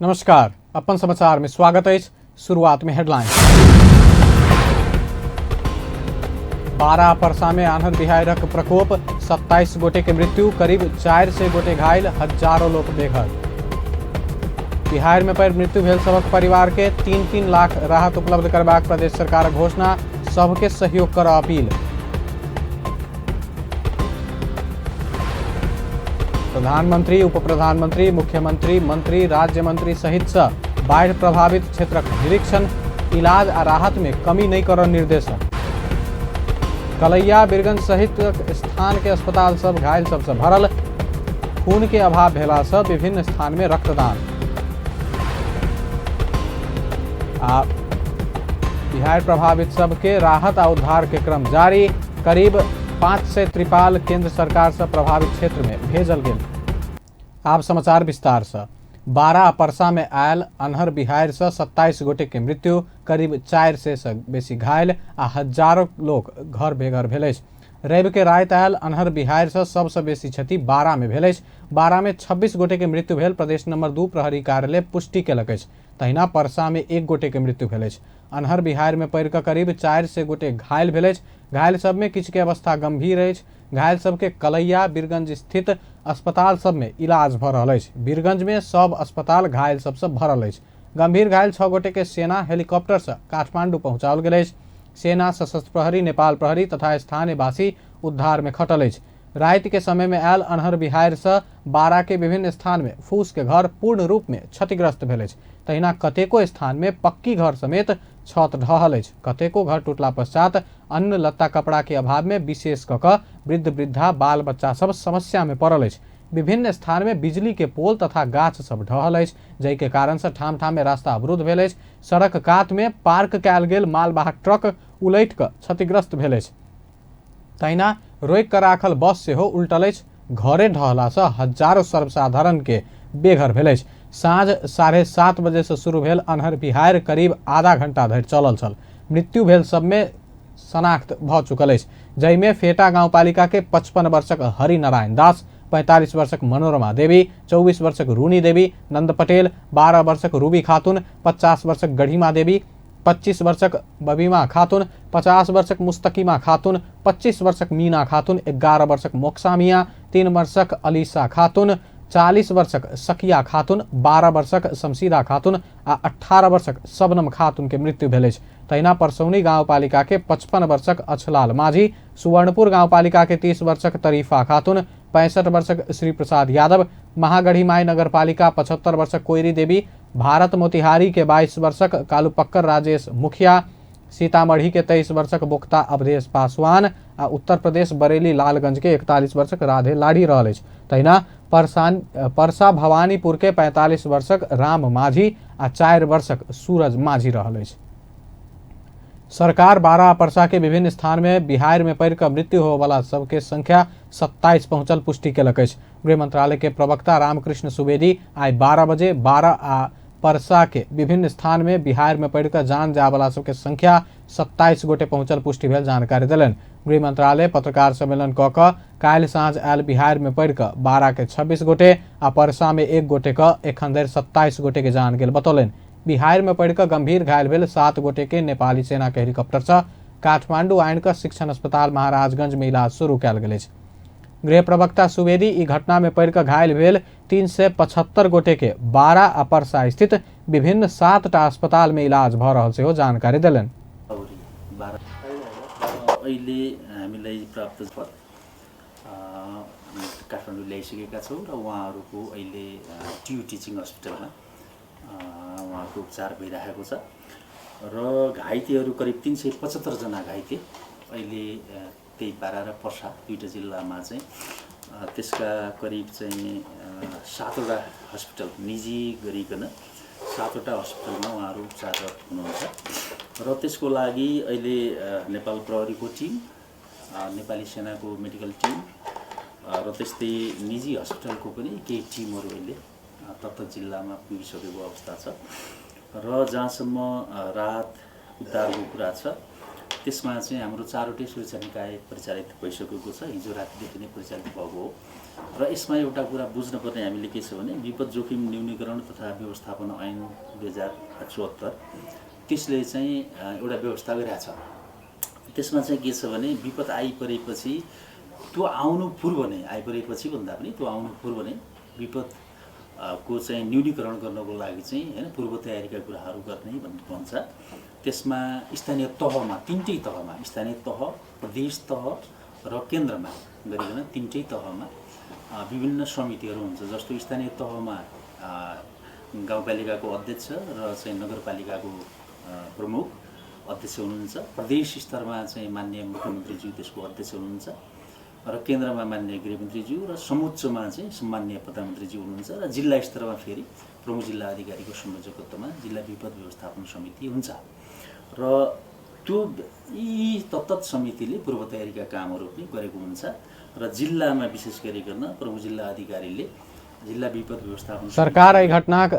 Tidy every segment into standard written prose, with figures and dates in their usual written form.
नमस्कार, अपन समाचार में स्वागत है। शुरुआत में हेडलाइन। 12 परसा में आन्हर बिहारक प्रकोप, 27 गोटे के मृत्यु, करीब 400 गोटे घायल, हजारों लोग बेघर। बिहार में पर मृत्यु भेल सबक परिवार के 3-3 लाख राहत उपलब्ध करबाक प्रदेश सरकार घोषणा, सबके सहयोग कर अपील। प्रधानमंत्री, उप प्रधानमंत्री, मुख्यमंत्री, मंत्री, राज्य मंत्री सहित से बाढ़ि प्रभावित क्षेत्रक निरीक्षण, इलाज आ राहत में कमी नहीं कर निर्देशन। कलैया, बीरगंज सहित स्थान के अस्पताल सब घायल सबसे भरल, खून के अभाव भेला से विभिन्न स्थान में रक्तदान। आ बिहार प्रभावित सबके राहत आ उद्धार के क्रम जारी, करीब 500 त्रिपाल केंद्र सरकार से प्रभावित क्षेत्र में भेजल गेल। आप समाचार विस्तार से। 12 परसा में आयल अन्हर बिहार से 27 गोटे के मृत्यु, करीब 400 से बेसी घायल आ हजारों लोग घर बेघर भेल अछि। रवि के राति आयल अन्हर बिहार से सबसे बेसी क्षति 12 में भेल अछि। 12 में 26 गोटे के मृत्यु भेल प्रदेश नंबर 2 प्रहरी कार्यालय पुष्टि केलक अछि। तहिना परसा में 1 गोटे के मृत्यु भेल अछि। अन्हर बिहार में पड़ि कऽ करीब 400 गोटे घायल भेल अछि। घायल सब में किछु के अवस्था गंभीर अछि। घायल सबके कलैया, बीरगंज स्थित अस्पताल सब में इलाज भऽ रहल अछि। बीरगंज में सब अस्पताल घायल सबसे भरल अछि। गंभीर घायल 6 गोटे के सेना हेलीकॉप्टर से काठमांडू पहुंचाओल गेल अछि। सेना, सशस्त्र प्रहरी, नेपाल प्रहरी तथा स्थानीयवासी उद्धार में खटल अछि। राति के समय में आयल अन्हर बिहार से 12 के विभिन्न स्थान में फूस के घर पूर्ण रूप में क्षतिग्रस्त भेल अछि। तहिना कतेको स्थान में पक्की घर समेत छत ढहल अछि। कतेको घर टूटला पश्चात अन्न लत्ता कपड़ा के अभाव में विशेष कऽ कऽ वृद्ध वृद्धा बाल बच्चा सब समस्या में पड़ल अछि। विभिन्न स्थान में बिजली के पोल तथा गाछ सब ढहल अछि, जाहि के कारण से ठाम ठाम में रास्ता अवरुद्ध भेल अछि। सड़क कात में पार्क कयल गेल मालवाहक ट्रक उलटि कऽ क्षतिग्रस्त भेल अछि। तहिना रोकि कऽ राखल बस सेहो उलटल अछि। घरे ढहला से हजारों सर्वसाधारण के बेघर भेल अछि। साँझ 7:30 बजे से शुरू भेल अन्हर बिहार करीब आधा घंटा धरि चलल छल। मृत्यु भेल सबमे शनाख्त भऽ चुकल अछि, जाहिमे फेटा गाउँपालिका के 55 वर्षक हरिनारायण दास, 45 वर्षक मनोरमा देवी, 24 वर्षक रूनी देवी, नंद पटेल, 12 वर्षक रूबी खातून, 50 वर्षक गढ़ीमा देवी, 25 वर्षक बबीमा खातून, 50 वर्षक मुस्तकीमा खातून, 25 वर्षक मीना खातून, 11 वर्षक मोक्सा मियाँ, 3 वर्षक अलीसा खातून, 40 वर्षक सकिया खातून, 12 वर्षक शमशीदा खातून आ 18 वर्षक शबनम खातून के मृत्यु भेल अछि। तहिना परसौनी गाउँपालिका के 55 वर्षक अछलाल माझी, सुवर्णपुर गाउँपालिका के 30 वर्षक तरीफा खातून, 65 वर्षक श्री प्रसाद यादव, महागढ़ीमाई नगरपालिका 75 वर्षक कोयरी देवी, भारत मोतिहारी के 22 वर्षक कालूपक्कर राजेश मुखिया, सीतामढ़ी के 23 वर्षक बोक्ता अवधेश पासवान आ उत्तर प्रदेश बरेली लालगंज के 41 वर्षक राधे लाढ़ी रहल अछि। तहिना परसा भवानीपुर के 45 वर्षक राम माझी आ 4 वर्षक सूरज माझी रहल अछि। सरकार 12 परसा के विभिन्न स्थान में बिहार में पड़ि कऽ मृत्यु होबयवला सबके संख्या 27 पहुंचल पुष्टि केलक अछि। गृह मंत्रालय के प्रवक्ता रामकृष्ण सुवेदी आइ 12 बजे 12 आ परसा के विभिन्न स्थान में बिहार में पड़ि कऽ जान जायवला सबके संख्या 27 गोटे पहुंचल पुष्टि भेल जानकारी देलनि। गृह मंत्रालय पत्रकार सम्मेलन कऽ कऽ काल्हि साँझ आयल बिहार में पड़ि कऽ 12 के 26 गोटे आ परसा में 1 गोटे के एखन धरि 27 गोटे के जान गेल बतौलनि। बिहार में पड़ि कऽ गंभीर घायल भेल 7 गोटे के नेपाली सेना के हेलीकॉप्टर से काठमांडू आनि कऽ शिक्षण अस्पताल महाराजगंज में इलाज शुरू कयल गेल अछि। गृह प्रवक्ता सुवेदी ई घटना में पड़ि कऽ घायल भेल 375 गोटे के 12 आ परसा स्थित विभिन्न 7टा अस्पताल में इलाज भऽ रहल सेहो जानकारी देलनि। अहिले हामीलाई प्राप्त काठमाडौँ ल्याइसकेका छौँ र उहाँहरूको अहिले टियु टिचिङ हस्पिटलमा उहाँहरूको उपचार भइरहेको छ र घाइतेहरू करिब 375 जना घाइते अहिले त्यही 12 र पर्सा दुईटा जिल्लामा चाहिँ त्यसका करिब चाहिँ 7वटा हस्पिटल निजी गरिकन 7वटा हस्पिटलमा उहाँहरू उपचाररत हुनुहुन्छ र त्यसको लागि अहिले नेपाल प्रहरीको टिम, नेपाली सेनाको मेडिकल टिम र त्यस्तै निजी हस्पिटलको पनि केही टिमहरू अहिले तत्त जिल्लामा पुगिसकेको अवस्था छ र जहाँसम्म राहत उद्धारको कुरा छ त्यसमा चाहिँ हाम्रो चारवटै सुरक्षा निकाय परिचालित भइसकेको छ, हिजो रातिदेखि नै परिचालित भएको हो। र यसमा एउटा कुरा बुझ्नुपर्ने हामीले के छ भने विपद जोखिम न्यूनीकरण तथा व्यवस्थापन ऐन 2074 त्यसले चाहिँ एउटा व्यवस्था गरिरहेछ। त्यसमा चाहिँ के छ भने विपद आइपरेपछि त्यो आउनु पूर्व नै, आइपरेपछि भन्दा पनि त्यो आउनु पूर्व नै विपद को चाहिँ न्यूनीकरण गर्नको लागि चाहिँ हैन पूर्व तयारीका कुराहरू गर्ने भन्ने भन्छ। त्यसमा स्थानीय तहमा, तिनटै तहमा, स्थानीय तह, प्रदेश तह र केन्द्रमा गरिकन तिनटै तहमा विभिन्न समितिहरू हुन्छ। जस्तो स्थानीय तहमा गाउँपालिकाको अध्यक्ष र चाहिँ नगरपालिकाको प्रमुख अध्यक्ष हुनुहुन्छ, प्रदेश स्तरमा चाहिँ माननीय मुख्यमन्त्रीज्यू त्यसको अध्यक्ष हुनुहुन्छ र केन्द्रमा माननीय गृहमन्त्रीज्यू र समुच्चमा चाहिँ सम्माननीय प्रधानमन्त्रीज्यू हुनुहुन्छ र जिल्ला स्तरमा फेरि प्रमुख जिल्ला अधिकारीको संयोजकत्वमा जिल्ला विपद व्यवस्थापन समिति हुन्छ। र त्यो यी तत्त समितिले पूर्व तयारीका कामहरू पनि गरेको हुन्छ र जिल्लामा विशेष गरिकन प्रमुख जिल्ला अधिकारीले जिल्ला विपद व्यवस्थापन सरकार एहि घटनाक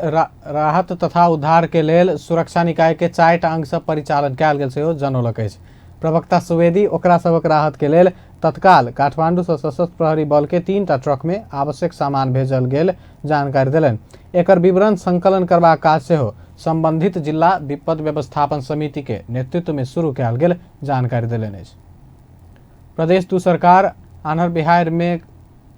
राहत तथा उद्धार के लेल सुरक्षा निकाय के 4 अंग से परिचालन कयल गेल सेहो जनौलक अछि। प्रवक्ता सुवेदी ओकरा सबक राहत के लेल तत्काल काठमांडू से सशस्त्र प्रहरी बल के 3टा ट्रक में आवश्यक सामान भेजल गेल जानकारी देलनि। एकर विवरण संकलन करबाक काज सेहो संबंधित जिला विपद व्यवस्थापन समिति के नेतृत्व में शुरू कयल गेल जानकारी देलनि अछि। प्रदेश 2 सरकार आन्हर बिहार में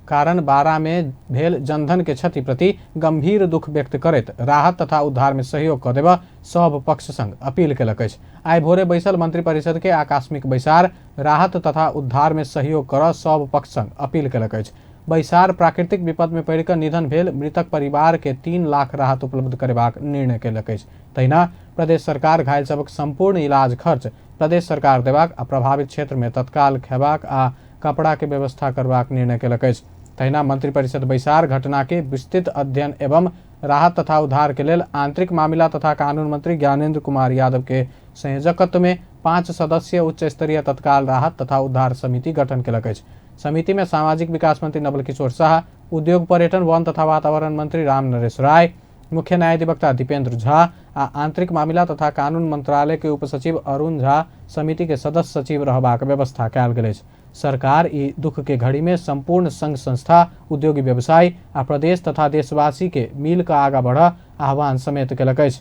कारण बारा में भेल जनधन के क्षति प्रति गंभीर दुख व्यक्त करैत राहत तथा उद्धार में सहयोग क देबऽ सब पक्ष संग अपील केलक अछि। आइ भोरे बैसल मंत्रिपरिषद के आकस्मिक बैसार राहत तथा उद्धार में सहयोग करऽ सब पक्ष संग अपील केलक अछि। बैसार प्राकृतिक विपद में पड़ि कऽ निधन भेल मृतक परिवार के 3 लाख राहत उपलब्ध करेबाक निर्णय केलक अछि। तहिना प्रदेश सरकार घायल सभक संपूर्ण इलाज खर्च प्रदेश सरकार देबाक आ प्रभावित क्षेत्र में तत्काल खेबाक आ कपड़ा के व्यवस्था करबाक निर्णय केलक अछि। तहिना मंत्रिपरिषद बैसार घटना के विस्तृत अध्ययन एवं राहत तथा उद्धार के लेल आंतरिक मामिला तथा कानून मंत्री ज्ञानेन्द्र कुमार यादव के संयोजकत्व में 5 सदस्यीय उच्च स्तरीय तत्काल राहत तथा उद्धार समिति गठन केलक अछि। समिति में सामाजिक विकास मंत्री नवल किशोर शाह, उद्योग पर्यटन वन तथा वातावरण मंत्री राम नरेश राय, मुख्य न्यायाधिवक्ता दीपेंद्र झा आ आंतरिक मामिला तथा कानून मंत्रालय के उपसचिव अरुण झा समिति के सदस्य सचिव रहबाक व्यवस्था कयल गेल अछि। सरकार ई दुख के घड़ी में संपूर्ण संघ संस्था, उद्योगी व्यवसायी आ प्रदेश तथा देशवासी के मिल कऽ आगा बढ़ आह्वान समेत केलक अछि।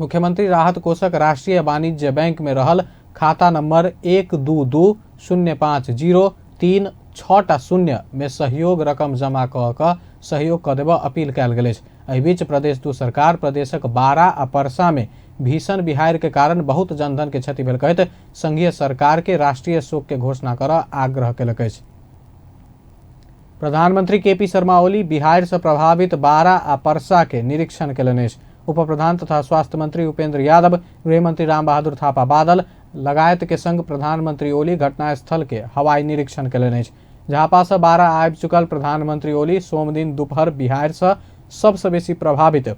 मुख्यमंत्री राहत कोषक राष्ट्रीय वाणिज्य बैंक में रहल खाता नंबर 122 050 3 6 0 में सहयोग रकम जमा कऽ कऽ सहयोग कऽ देबऽ अपील कयल गेल अछि। एहि बीच प्रदेश 2 सरकार प्रदेशक बारा आ परसा में भीषण बिहार के कारण बहुत जनधन के क्षति भेल कहैत संघीय सरकार के राष्ट्रीय शोक के घोषणा करऽ आग्रह केलक अछि। प्रधानमंत्री केपी शर्मा ओली बिहार से प्रभावित बारा आ परसा के निरीक्षण केलनि अछि। उप प्रधान तथा स्वास्थ्य मंत्री उपेंद्र यादव, गृहमंत्री रामबहादुर थापा बादल लगायत के संग प्रधानमंत्री ओली घटनास्थल के हवाई निरीक्षण केलनि अछि। झापा से बारा आबि चुकल प्रधानमंत्री ओली सोमदिन दोपहर बिहार से सबसे बेसी प्रभावित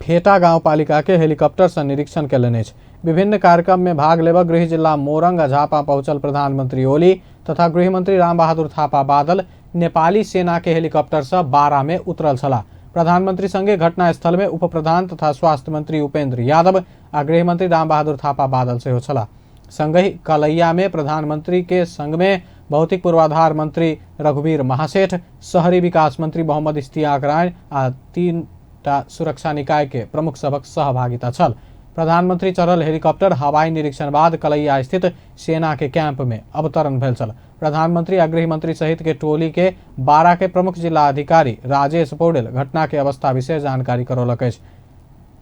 फेटा गाउँपालिका के हेलीकॉप्टर से निरीक्षण केलनि अछि। विभिन्न कार्यक्रम में भाग लेबऽ गृह जिला मोरंग आ झापा पहुंचल प्रधानमंत्री ओली तथा गृहमंत्री रामबहादुर थापा बादल नेपाली सेना के हेलीकॉप्टर से बारा में उतरल छलाह। प्रधानमंत्री संगे घटनास्थल में उप प्रधान तथा स्वास्थ्य मंत्री उपेंद्र यादव आ गृहमंत्री रामबहादुर थापा बादल सेहो छलाह। संगहि कलैया में प्रधानमंत्री के संग में भौतिक पूर्वाधार मंत्री रघुवीर महासेठ, शहरी विकास मंत्री मोहम्मद इश्तियाक राय आ 3टा सुरक्षा निकाय के प्रमुख सभक सहभागिता छल। प्रधानमंत्री चढ़ल हेलीकॉप्टर हवाई निरीक्षण बाद कलैया स्थित सेना के कैंप में अवतरण भेल छल। प्रधानमंत्री आ गृहमंत्री सहित के टोली के बारा के प्रमुख जिला अधिकारी राजेश पौडेल घटना के अवस्था विषय जानकारी करौलक अछि।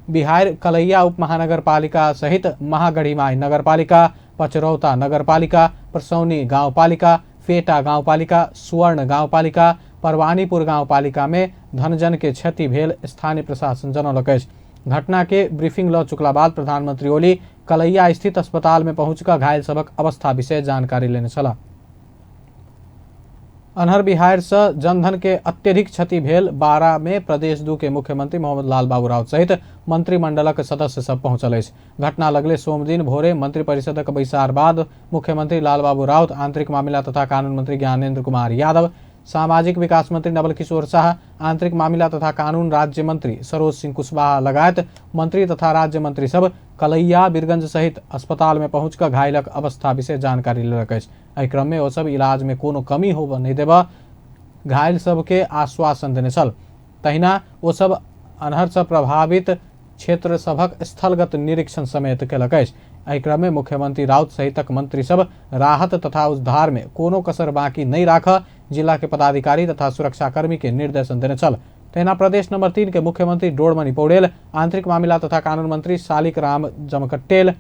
बिहार कलैया उप महानगरपालिका सहित महागढ़ीमाई नगरपालिका, पचरौता नगरपालिका, परसौनी गाउँपालिका, फेटा गाउँपालिका, सुवर्ण गाउँपालिका, परवानीपुर गाउँपालिका में धनजन के क्षति भेल स्थानीय प्रशासन जनौलक अछि। घटना के ब्रीफिंग ल चुकला बाद प्रधानमंत्री ओली कलैया स्थित अस्पताल में पहुंचकर घायल सभक अवस्था विषय जानकारी लेने छलाह। अन्हर बिहार से जनधन के अत्यधिक क्षति भेल बारा में प्रदेश 2 के मुख्यमंत्री मोहम्मद लाल बाबू राउत सहित मंत्रिमंडलक सदस्य सब पहुंचल अछि। घटना लगले सोमदिन भोरे मंत्रिपरिषदक बैसार बाद मुख्यमंत्री लाल बाबू राउत, आंतरिक मामिला तथा कानून मंत्री ज्ञानेन्द्र कुमार यादव, सामाजिक विकास मंत्री नवल किशोर शाह, आंतरिक मामिला तथा कानून राज्य मंत्री सरोज सिंह कुशवाहा लगायत मंत्री तथा राज्य मंत्री सब कलैया बीरगंज सहित अस्पताल में पहुंच कऽ घायलक अवस्था विषय जानकारी लेलक अछि। एहि क्रम में ओ सब इलाज में कोनो कमी होबऽ नहि देबऽ घायल सबके आश्वासन देने छल। तहिना ओ सब अन्हर से प्रभावित क्षेत्र सभक स्थलगत निरीक्षण समेत केलक अछि। एहि क्रम में मुख्यमंत्री राउत सहितक मंत्री सब राहत तथा उद्धार में कोनो कसर बाकी नहीं राख जिला के पदाधिकारी तथा सुरक्षाकर्मी के निर्देशन देने छल। तहिना प्रदेश नंबर 3 के मुख्यमंत्री डोरमणि पौडेल, आंतरिक मामिला तथा कानून मंत्री शालिक राम जमकट्टेल,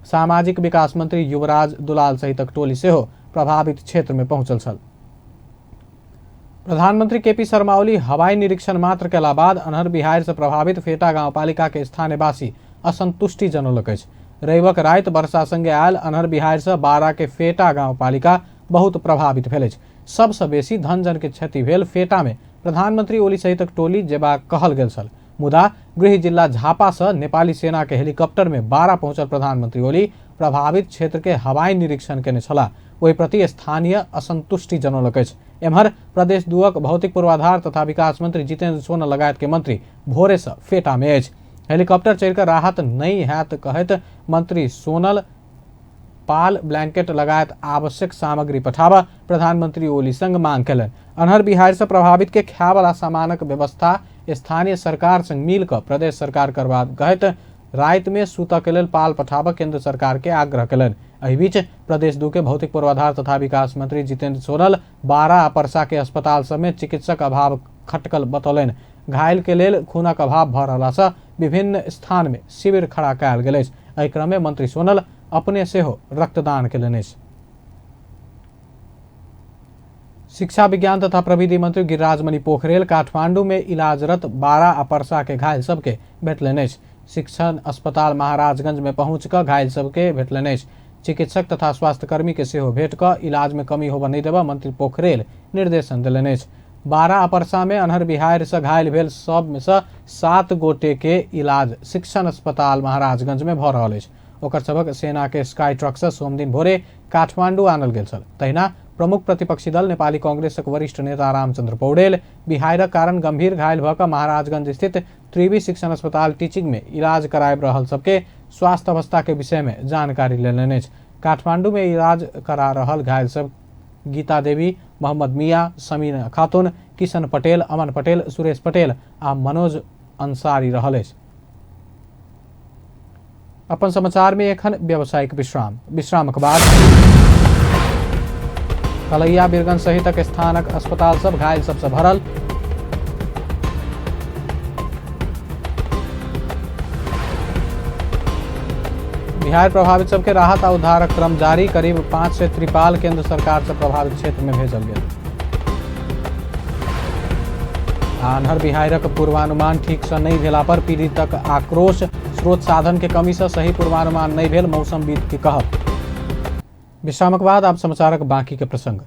सामाजिक विकास मंत्री युवराज दुलाल सहितक टोली सेहो प्रभावित क्षेत्र में पहुंचल छल। प्रधानमंत्री केपी शर्मा ओली हवाई निरीक्षण मात्र केला बाद अन्हर बिहार से प्रभावित फेटा गाउँपालिका के स्थानीयवासी असंतुष्टि जनौलक अछि। रविक राति वर्षा संगे आयल अन्हर बिहार से बारा के फेटा गाउँपालिका बहुत प्रभावित भेल अछि। सबसँ बेसी धनजन के क्षति भेल फेटा में प्रधानमंत्री ओली सहितक टोली जेबाक कहल गेल छल, मुदा गृह जिला झापा से नेपाली सेना के हेलीकॉप्टर में बारा पहुंचल प्रधानमंत्री ओली प्रभावित क्षेत्र के हवाई निरीक्षण केने छलाह। ओहि प्रति स्थानीय असंतुष्टि जनौलक अछि। एम्हर प्रदेश 2 भौतिक पूर्वाधार तथा विकास मंत्री जितेंद्र सोनल लगायत के मंत्री भोरे से फेटा में अछि। हेलीकॉप्टर चढ़िकऽ राहत नहीं हैत कहैत मंत्री सोनल पाल ब्लैंकेट लगायत आवश्यक सामग्री पठाबऽ प्रधानमंत्री ओली संग मांग केलनि। अन्हर बिहार से प्रभावित के खायवाला सामानक व्यवस्था स्थानीय सरकार संग मिल कऽ प्रदेश सरकार करबा कहैत राति में सुतऽ के लेल पाल पठाबऽ केंद्र सरकार के आग्रह केलनि। एहि बीच प्रदेश 2 के भौतिक पूर्वाधार तथा विकास मंत्री जितेंद्र सोनल बारा आ परसा के अस्पताल सब में चिकित्सक अभाव खटकल बतौलनि। घायल के लेल खूनक अभाव भऽ रहला सँ विभिन्न स्थान में शिविर खड़ा कयल गेल अछि। एहि क्रम में मंत्री सोनल अपने सेहो रक्तदान केलनि अछि। शिक्षा विज्ञान तथा प्रविधि मंत्री गिरिराजमणि पोखरेल काठमांडू में इलाजरत बारा आ परसा के घायल सबके भेटलनि अछि। शिक्षण अस्पताल महाराजगंज में पहुंच कऽ घायल सबके भेटलनि अछि। चिकित्सक तथा स्वास्थ्यकर्मी के सेहो भेट कऽ इलाज में कमी होबऽ नहि देबऽ मंत्री पोखरेल निर्देशन देलनि अछि। बारा आ परसा में अन्हर बिहार से घायल भेल सब में से 7 गोटे के इलाज शिक्षण अस्पताल महाराजगंज में भऽ रहल अछि। ओकर सभक सेना के स्काई ट्रक से सोमदिन भोरे काठमांडू आनल गेल छल। तहिना प्रमुख प्रतिपक्षी दल नेपाली कांग्रेसक वरिष्ठ नेता रामचंद्र पौडेल बिहारक कारण गंभीर घायल भऽ कऽ महाराजगंज स्थित त्रिवी शिक्षण अस्पताल टीचिंग में इलाज कराबि रहल सबके स्वास्थ्य अवस्था के विषय में जानकारी लेलनि अछि। काठमांडू में इलाज करा रहल घायल सब गीता देवी, मोहम्मद मियाँ, समीना खातून, किशन पटेल, अमन पटेल, सुरेश पटेल आ मनोज अंसारी रहल अछि। अपन समाचार में एखन व्यावसायिक विश्राम। विश्रामक बाद कलैया बीरगंज सहितक स्थानक अस्पताल सब घायल सबसे भरल। बिहार प्रभावित सबके राहत आ उद्धारक क्रम जारी। करीब 500 त्रिपाल केंद्र सरकार से प्रभावित क्षेत्र में भेजल गेल। अन्हर बिहारक पूर्वानुमान ठीक से नहीं भेला पर पीड़ितक आक्रोश। स्रोत साधन के कमी से सही पूर्वानुमान नहीं भेल मौसमविद के कहब। विश्रामक बाद आप समाचारक बाकी के प्रसंग।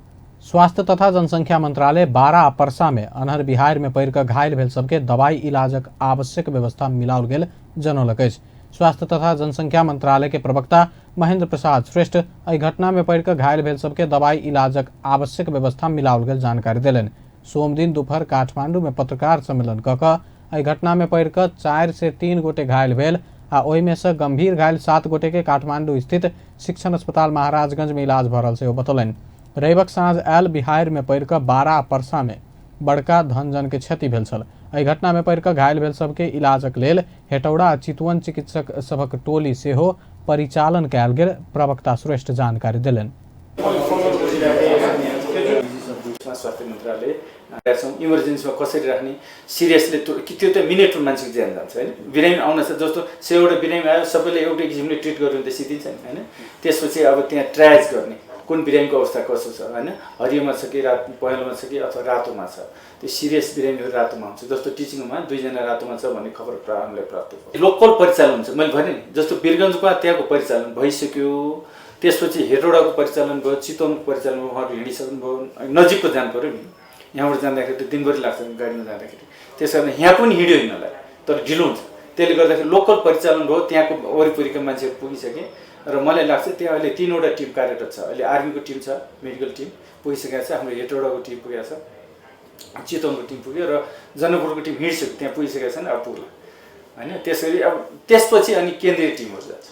स्वास्थ्य तथा जनसंख्या मंत्रालय बारा आ परसा में अन्हर बिहार में पड़ि कऽ घायल भेल सबके दवाई इलाजक आवश्यक व्यवस्था मिलाओल गेल जनौलक अछि। स्वास्थ्य तथा जनसंख्या मंत्रालय के प्रवक्ता महेंद्र प्रसाद श्रेष्ठ एहि घटना में पड़ि कऽ घायल भेल सबके दवाई इलाजक आवश्यक व्यवस्था मिलाओल गेल जानकारी देलनि। सोमदिन दोपहर काठमांडू में पत्रकार सम्मेलन कऽ कऽ एहि घटना में पड़ि कऽ 4 से 3 गोटे घायल भेल आ ओहिमे से गंभीर घायल 7 गोटे के काठमांडू स्थित शिक्षण अस्पताल महाराजगंज में इलाज भऽ रहल सेहो बतौलनि। रविक साँझ आयल बिहार में पड़ि कऽ बारा आ परसा में बड़का धनजन के क्षति भेल छल। एहि घटना में पड़ि कऽ घायल भेल सबके इलाजक लेल हेटौड़ा आ चितवन चिकित्सक सभक टोली सेहो परिचालन कयल गेल प्रवक्ता श्रेष्ठ जानकारी देलनि। स्वास्थ्य मन्त्रालय इमर्जेन्सीमा कसरी राख्ने, सिरियसली त्यो त मिनेटमा मान्छेको ज्यान जान्छ होइन। बिरामी आउन जस्तो 100वटा बिरामी आयो सबैले एउटै किसिमले ट्रिट गर्यो भने त सिद्धिन्छ नि होइन। त्यसपछि अब त्यहाँ ट्रायज गर्ने, कुन बिरामीको अवस्था कसो छ होइन, हरियोमा छ कि रात पहेँलोमा छ कि अथवा रातोमा छ। त्यो सिरियस बिरामीहरू रातोमा हुन्छ, जस्तो टिचिङमा 2जना रातोमा छ भन्ने खबर हामीलाई प्राप्त भयो। लोकल परिचालन हुन्छ, मैले भने नि जस्तो वीरगन्जमा त्यहाँको परिचालन भइसक्यो, त्यसपछि हेटौडाको परिचालन भयो, चितवनको परिचालन भयो, उहाँहरू हिँडिसक्नुभयो, नजिकको जानु पऱ्यो नि। यहाँबाट जाँदाखेरि त दिनभरि लाग्छ गाडीमा जाँदाखेरि, त्यस कारण यहाँ पनि हिँड्यो हिँड्नलाई तर ढिलो हुन्छ। त्यसले गर्दाखेरि लोकल परिचालन भयो, त्यहाँको वरिपरिका मान्छेहरू पुगिसके र मलाई लाग्छ त्यहाँ अहिले 3वटा टिम कार्यरत छ। अहिले आर्मीको टिम छ, मेडिकल टिम पुगिसकेको छ, हाम्रो हेटौडाको टिम पुगेको छ, चितवनको टिम पुग्यो र जनकपुरको टिम हिँडिसक्यो, त्यहाँ पुगिसकेको छैन, अब पुग्ला होइन। त्यसरी अब त्यसपछि अनि केन्द्रीय टिमहरू जान्छ।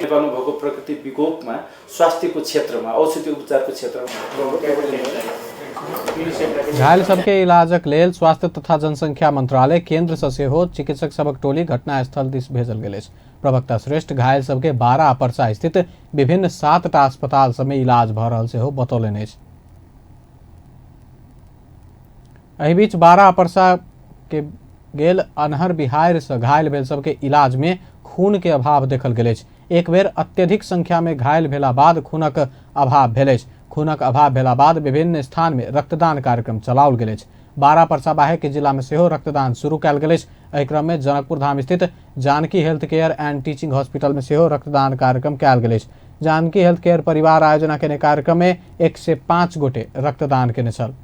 नेपालमा भएको प्रकृति विकोपमा स्वास्थ्यको क्षेत्रमा, औषधि उपचारको क्षेत्रमा घायल सबके इलाजक लेल स्वास्थ्य तथा जनसंख्या मंत्रालय केंद्र से सेहो चिकित्सक सबक टोली घटनास्थल दिस भेजल गेल अछि। प्रवक्ता श्रेष्ठ घायल सबके 12 पर्सा स्थित विभिन्न 7टा अस्पताल सबमे इलाज भऽ रहल सेहो बतौलनि अछि। एहि बीच 12 पर्सा के गेल अन्हर बिहार से घायल भेल सबके इलाज में खून के अभाव देखल गेल अछि। एक बेर अत्यधिक संख्या में घायल भेला बाद खूनक अभाव भेल अछि। खूनक अभाव भेला बाद विभिन्न स्थान में रक्तदान कार्यक्रम चलाओल गेल अछि। 12 पर्सा बाहेक के जिला में सेहो रक्तदान शुरू कयल गेल अछि। एहि क्रम में जनकपुर धाम स्थित Janaki health care and teaching hospital में सेहो रक्तदान कार्यक्रम कयल गेल अछि। जानकी हेल्थ केयर परिवार आयोजना केने कार्यक्रम में 105 गोटे रक्तदान केने छल।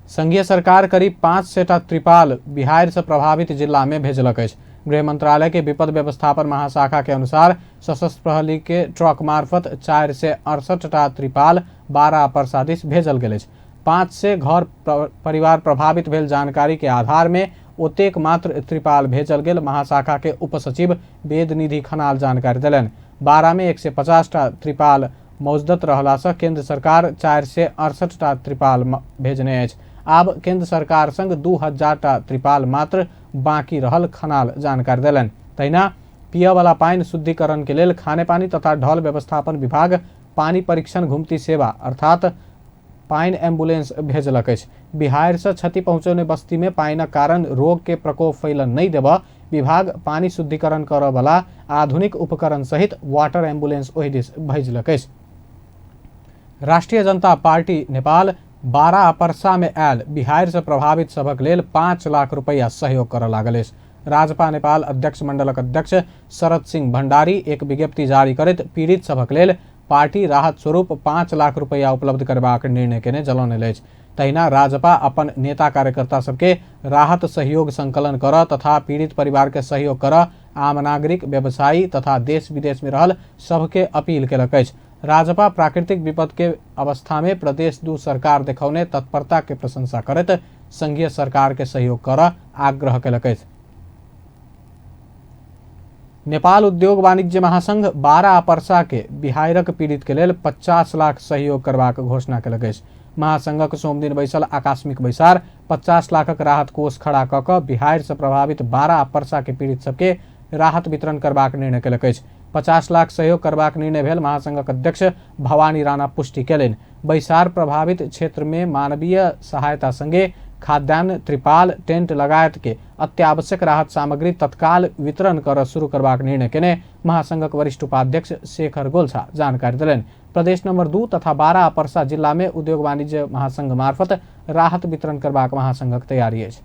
संघीय सरकार करीब 500 त्रिपाल बिहार से प्रभावित जिला में भेजलक अछि। गृह मंत्रालय के विपद व्यवस्थापन महाशाखा के अनुसार सशस्त्र प्रहरी के ट्रक मार्फत 468 त्रिपाल 12 पर्सा दिस भेजल गेल अछि। 500 घर परिवार प्रभावित भेल जानकारी के आधार में ओतेक मात्र त्रिपाल भेजल गेल महाशाखा के उपसचिव वेदनिधि खनाल जानकारी देलनि। 12 में 150 त्रिपाल मौजूद रहला से केंद्र सरकार 468 त्रिपाल भेजने अछि। आब केंद्र सरकार संग 2000 त्रिपाल मात्र बाकी रहल खनाल जानकारी देलनि। तहिना पियवाला पानि शुद्धिकरण के लेल खानेपानी तथा ढल व्यवस्थापन विभाग पानि परीक्षण घुमती सेवा अर्थात पानि एम्बुलेंस भेजलक अछि। बिहार से क्षति पहुँचौने बस्ती में पानिक कारण रोग के प्रकोप फैलन नहीं देबऽ विभाग पानि शुद्धिकरण करऽ वाला आधुनिक उपकरण सहित वाटर एम्बुलेंस ओहि दिस भेजलक अछि। राष्ट्रीय जनता पार्टी नेपाल 12 पर्सा में आयल बिहार से प्रभावित सभक लेल 5 लाख रुपैया सहयोग करऽ लागल अछि। राजपा नेपाल अध्यक्ष मंडलक अध्यक्ष शरद सिंह भंडारी एक विज्ञप्ति जारी करैत पीड़ित सभक लेल पार्टी राहत स्वरूप 5 लाख रुपैया उपलब्ध करबाक निर्णय केने जनौने अछि। तहिना राजपा अपन नेता कार्यकर्ता सबके राहत सहयोग संकलन करऽ तथा पीड़ित परिवार के सहयोग करऽ आम नागरिक, व्यवसायी तथा देश विदेश में रहल सबके अपील केलक अछि। राजपा प्राकृतिक विपद के अवस्था में प्रदेश 2 सरकार देखौने तत्परता के प्रशंसा करैत संघीय सरकार के सहयोग करऽ आग्रह केलक अछि। नेपाल उद्योग वाणिज्य महासंघ 12 पर्सा के बिहारक पीड़ित के लेल 50 लाख सहयोग करबाक घोषणा केलक अछि। महासंघक सोमदिन बैसल आकस्मिक बैसार 50 लाखक राहत कोष खड़ा कऽ कऽ बिहार से प्रभावित 12 पर्सा के पीड़ित सबके राहत वितरण करबाक निर्णय केलक अछि। 50 लाख सहयोग करबाक निर्णय भेल महासंघक अध्यक्ष भवानी राणा पुष्टि केलनि। बैसार प्रभावित क्षेत्र में मानवीय सहायता संगे खाद्यान्न, त्रिपाल, टेंट लगायत के अत्यावश्यक राहत सामग्री तत्काल वितरण कर शुरू करबाक निर्णय केने महासंघक वरिष्ठ उपाध्यक्ष शेखर गोल्छा जानकारी देलनि। प्रदेश नंबर 2 तथा 12 पर्सा जिला में उद्योग वाणिज्य महासंघ मार्फत राहत वितरण करबाक महासंघक तैयारी अछि।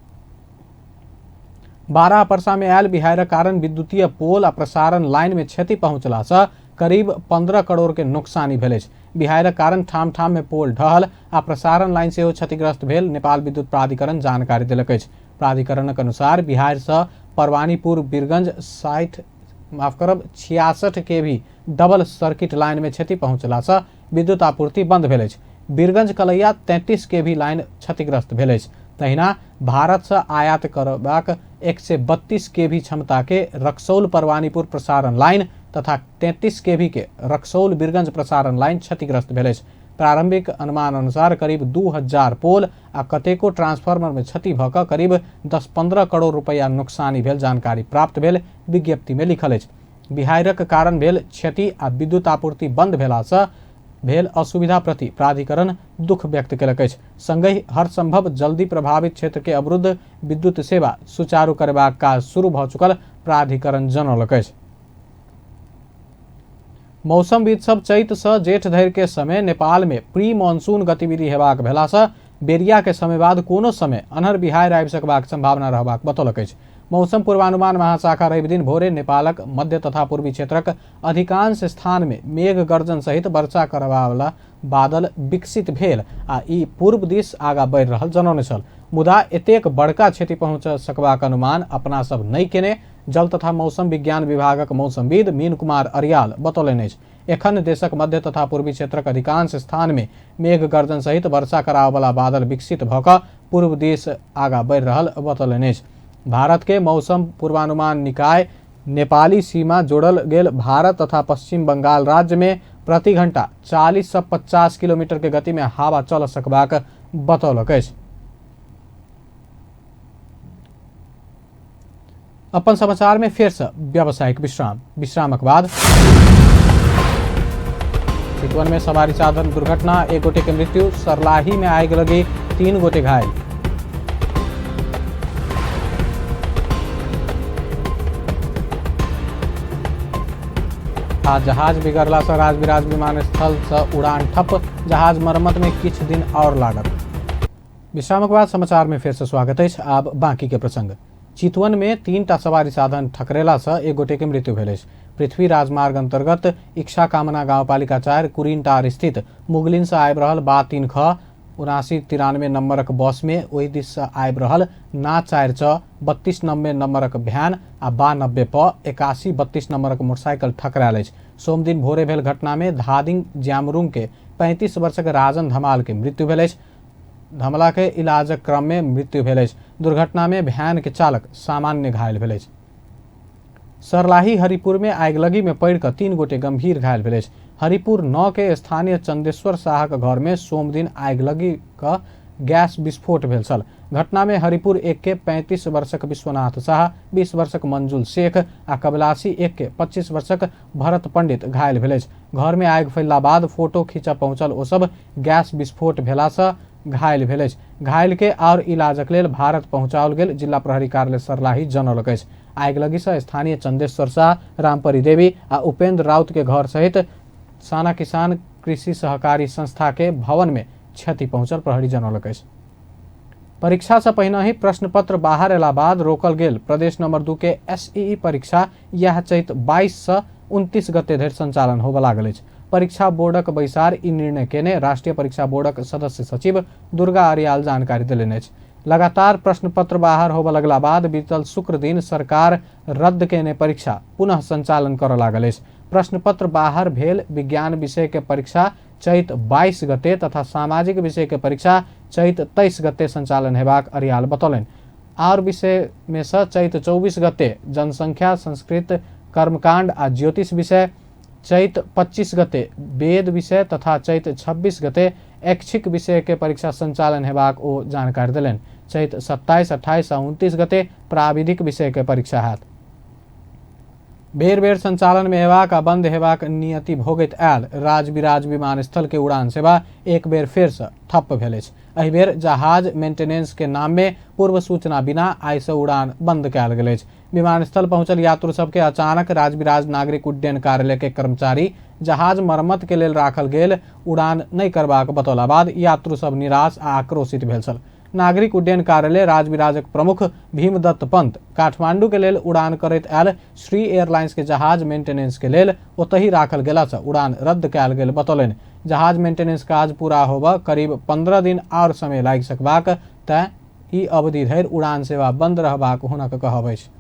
12 पर्सा में आयल बिहारक कारण विद्युतीय पोल आ प्रसारण लाइन में क्षति पहुंचला से करीब 15 करोड़ के नुकसानी भेल अछि। बिहारक कारण ठाम ठाम में पोल ढहल आ प्रसारण लाइन सेहो क्षतिग्रस्त भेल नेपाल विद्युत प्राधिकरण जानकारी देलक अछि। प्राधिकरणक अनुसार बिहार से परवानीपुर बीरगंज 66 के भी डबल सर्किट लाइन में क्षति पहुंचला से विद्युत आपूर्ति बंद भेल अछि। बीरगंज कलैया 33 के भी लाइन क्षतिग्रस्त भेल अछि। तहिना भारत से आयात करबाक 132 केवी क्षमता के रक्सौल परवानीपुर प्रसारण लाइन तथा 33 केवी के रक्सौल बीरगंज प्रसारण लाइन क्षतिग्रस्त भेल अछि। प्रारंभिक अनुमान अनुसार करीब 2000 पोल आ कतेको ट्रांसफार्मर में क्षति भऽ कऽ करीब 10-15 करोड़ रुपैया नुकसानी भेल जानकारी प्राप्त भेल विज्ञप्ति में लिखल अछि। बिहारक कारण भेल क्षति आ विद्युत आपूर्ति बंद भेलासँ भेल असुविधा प्रति प्राधिकरण दुख व्यक्त केलक अछि। संगहि हर संभव जल्दी प्रभावित क्षेत्र के अवरुद्ध विद्युत सेवा सुचारू करबाक काज शुरू भऽ चुकल प्राधिकरण जनौलक अछि। मौसमविद सब चैत से जेठ धरि के समय नेपाल में प्री मानसून गतिविधि हेबाक भेलासँ बेरिया के समय बाद कोनो समय अन्हर बिहार आबि सकबाक संभावना रहबाक बतौलक अछि। मौसम पूर्वानुमान महाशाखा रवि दिन भोरे नेपालक मध्य तथा पूर्वी क्षेत्रक अधिकांश स्थान में मेघ गर्जन सहित वर्षा करबावला बादल विकसित भेल आ ई पूर्व दिस आगा बढ़ि रहल जनौने छल। मुदा एतेक बड़का क्षति पहुँच सकबाक अनुमान अपना सब नहि केने जल तथा मौसम विज्ञान विभागक मौसमविद मीन कुमार अरियाल बतौलनि अछि। एखन देशक मध्य तथा पूर्वी क्षेत्रक अधिकांश स्थान में मेघ गर्जन सहित वर्षा कराबयवला बादल विकसित भऽ कऽ पूर्व दिस आगा बढ़ि रहल बतौलनि अछि। भारत के मौसम पूर्वानुमान निकाय नेपाली सीमा जोड़ल गेल भारत तथा पश्चिम बंगाल राज्य में प्रति घंटा 40 से 50 किलोमीटर के गति में हवा चल सकबाक बतौलक अछि। अपन समाचार में फेर से व्यावसायिक विश्राम। विश्रामक बाद चितवन में सवारी साधन दुर्घटना, एक गोटे के मृत्यु, सरलाही में आगि लगी, 3 गोटे घायल। आ जहाज बिगड़ला से राजविराज विमानस्थल से उड़ान ठप, जहाज मरम्मत में किछु दिन और लागत। विश्रामक बाद समाचार में फिर से स्वागत अछि। आब बाकी के प्रसंग। चितवन में 3टा सवारी साधन ठकरेला से एक गोटे के मृत्यु भेल अछि। पृथ्वी राजमार्ग अंतर्गत इच्छा कामना गांवपालिका 4 कुरिनटार स्थित मुगलिन से आबि रहल बा 3 ख 7993 नंबरक बस में ओहि दिस से आबि रहल ना 4 च 32 90 नंबरक भ्यान आ बा 90 प 81 32 नंबरक मोटरसाइकिल ठकरायल अछि। सोमदिन भोरे भेल घटना में धादिंग ज्यामरुंग के 35 वर्षक राजन धमाल के मृत्यु भेल अछि। धमला के इलाजक क्रम में मृत्यु भेल अछि। दुर्घटना में भ्यान के चालक सामान्य घायल भेल अछि। सरलाही हरिपुर में आगिलगी में पड़ि कऽ 3 गोटे गंभीर घायल भेल अछि। हरिपुर 9 के स्थानीय चंदेश्वर शाहक घर में सोमदिन आगिलगी क गैस विस्फोट भेल छल। घटना में हरिपुर 1 के 35 वर्षक विश्वनाथ शाह, 20 वर्षक मंजुल शेख आ कबलासी 1 के 25 वर्षक भरत पंडित घायल भेल अछि। घर में आगि फैलला बाद फोटो खींचऽ पहुंचल ओ सब गैस विस्फोट भेला से घायल भेल अछि। घायल के और इलाजक लेल भारत पहुंचाओल गेल जिला प्रहरी कार्यालय सरलाही जनौलक अछि। आगिलगी से स्थानीय चंदेश्वर शाह, रामपरी देवी आ उपेंद्र राउत के घर सहित साना किसान कृषि सहकारी संस्था के भवन में क्षति पहुंचल प्रहरी जनौलक अछि। परीक्षा से पहिने ही प्रश्न पत्र बाहर एला बाद रोकल गेल प्रदेश नंबर 2 के एसईई परीक्षा यह चैत 22 से 29 गते धरि संचालन होबय लागल अछि। परीक्षा बोर्डक बैसार ई निर्णय केने राष्ट्रीय परीक्षा बोर्डक सदस्य सचिव दुर्गा अरियाल जानकारी देलनि अछि। लगातार प्रश्न पत्र बाहर होबय लगला बाद बीतल शुक्र दिन सरकार रद्द केने परीक्षा पुनः संचालन करय लागल अछि। प्रश्न पत्र बाहर भेल विज्ञान विषय के परीक्षा चैत 22 गते तथा सामाजिक विषय के परीक्षा चैत 23 गते संचालन हेबाक अरियाल बतौलनि। आर विषय में से चैत 24 गते जनसंख्या, संस्कृत, कर्मकांड आ ज्योतिष विषय, चैत 25 गते वेद विषय तथा चैत 26 गते ऐच्छिक विषय के परीक्षा संचालन हेबाक ओ जानकारी देलनि। चैत 27, 28 आ 29 गते प्राविधिक विषय के परीक्षा हैत। बेर बेर संचालन में हेबाक आ बंद हेबाक नियति भोगैत आयल राजविराज विमानस्थल के उड़ान सेवा एक बेर फेर से ठप्प भेल अछि। एहि बेर जहाज मेंटेनेंस के नाम में पूर्व सूचना बिना आइ से उड़ान बंद कयल गेल अछि। विमानस्थल पहुंचल यात्रु सबके अचानक राजविराज नागरिक उड्डयन कार्यालय के कर्मचारी जहाज मरम्मत के लेल राखल गेल उड़ान नहि करबाक बतौला बाद यात्रु सब निराश आ आक्रोशित भेल छल। नागरिक उड्डयन कार्यालय राजविराजक प्रमुख भीमदत्त पंत काठमांडू के लेल उड़ान करैत आयल श्री एयरलाइंस के जहाज मेंटेनेंस के लेल ओतहि राखल गेला से उड़ान रद्द कयल गेल बतौलनि। जहाज मेंटेनेंस काज पूरा होबय करीब 15 दिन और समय लागि सकबाक तैं ई अवधि धरि उड़ान सेवा बंद रहबाक हुनक कहब अछि।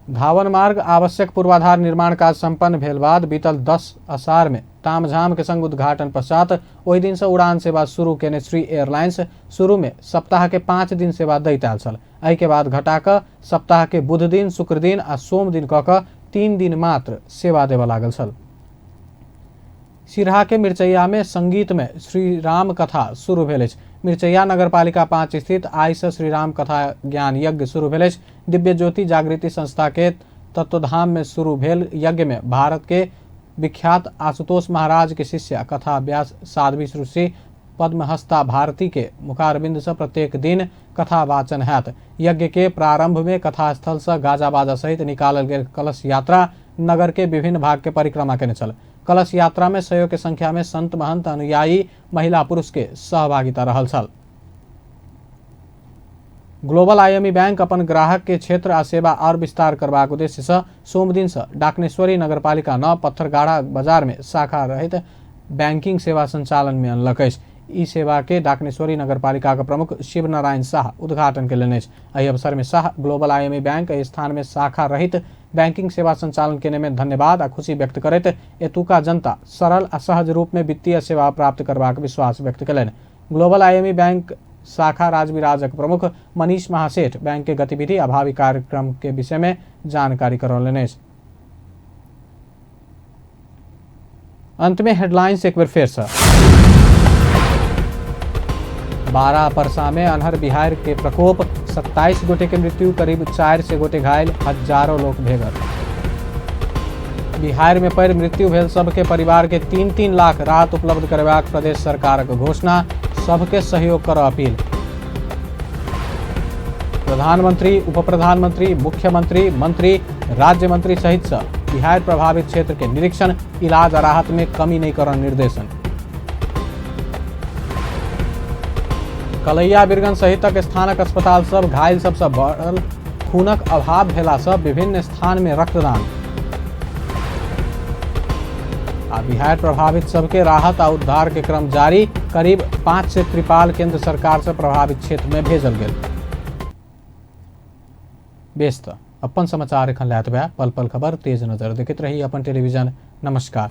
धावन मार्ग आवश्यक पूर्वाधार निर्माण काज संपन्न भेल बाद बीतल 10 असार में तामझाम के संग उद्घाटन पश्चात ओहि दिन से उड़ान सेवा शुरू केने श्री एयरलाइंस शुरू में सप्ताह के 5 दिन सेवा दैत आयल छल। एहि के बाद घटा सप्ताह के बुध दिन, शुक्र दिन आ सोम दिन कऽ कऽ 3 दिन मात्र सेवा देबय लागल छल। सिरहा के मिरचैया में संगीत में श्री राम कथा शुरू भेल अछि। मिरचैया नगरपालिका 5 स्थित आइ से श्री राम कथा ज्ञान यज्ञ शुरू भेल अछि। दिव्य ज्योति जागृति संस्था के तत्वधाम में शुरू भेल यज्ञ में भारत के विख्यात आशुतोष महाराज के शिष्य कथा व्यास साध्वी श्री पद्महस्ता भारती के मुखारबिंद से प्रत्येक दिन कथा वाचन हैत। यज्ञ के प्रारंभ में कथा स्थल से गाजा बाजा सहित निकालल गेल कलश यात्रा नगर के विभिन्न भाग के परिक्रमा केने छल। कलश यात्रा में सौ के संख्या में संत महंत अनुयायी महिला पुरुष के सहभागिता रहल छल। ग्लोबल आईएमई बैंक अपन ग्राहक के क्षेत्र आ सेवा और विस्तार करबाक उद्देश्य से सोमदिन से डाकनेश्वरी नगरपालिका 9 पत्थरगाढ़ा बाजार में शाखा रहित बैंकिंग सेवा संचालन में अनलक अछि। ई सेवा के डाकनेश्वरी नगरपालिका के प्रमुख शिव नारायण शाह उद्घाटन केलनि अछि। एहि अवसर में शाह ग्लोबल आईएमई बैंक एहि स्थान में शाखा रहित बैंकिंग सेवा संचालन केने में धन्यवाद आ खुशी व्यक्त करैत एतुका जनता सरल आ सहज रूप में वित्तीय सेवा प्राप्त करबाक विश्वास व्यक्त केलनि। ग्लोबल आईएमई बैंक शाखा राजविराजक प्रमुख मनीष महासेठ बैंक के गतिविधि आ भावी कार्यक्रम के विषय में जानकारी करौलनि अछि। अंत में हेडलाइंस एक बेर फेर से। 12 परसा में अन्हर बिहार के प्रकोप, 27 गोटे के मृत्यु, करीब 400 गोटे घायल, हजारों लोग बेघर। बिहार में पड़ि मृत्यु भेल सबके परिवार के 3-3 लाख राहत उपलब्ध करेबाक प्रदेश सरकारक घोषणा, सबके सहयोग कर अपील। प्रधानमंत्री, उप प्रधानमंत्री, मुख्यमंत्री, मंत्री, राज्य मंत्री सहित सब बिहार प्रभावित क्षेत्र के निरीक्षण, इलाज आ राहत में कमी नहीं कर निर्देशन। कलैया बिरगंज सहितक स्थानक अस्पताल सब घायल सबसँ बढ़ल खूनक अभाव भेला सँ विभिन्न स्थान में रक्तदान। आ बिहार प्रभावित सबके राहत आ उद्धार के क्रम जारी, करीब 500 त्रिपाल केंद्र सरकार से प्रभावित क्षेत्र में भेजल गेल। बेस त अपन समाचार एखन लैत बा पल पल खबर तेज नजर देखैत रही अपन टेलीविजन। नमस्कार।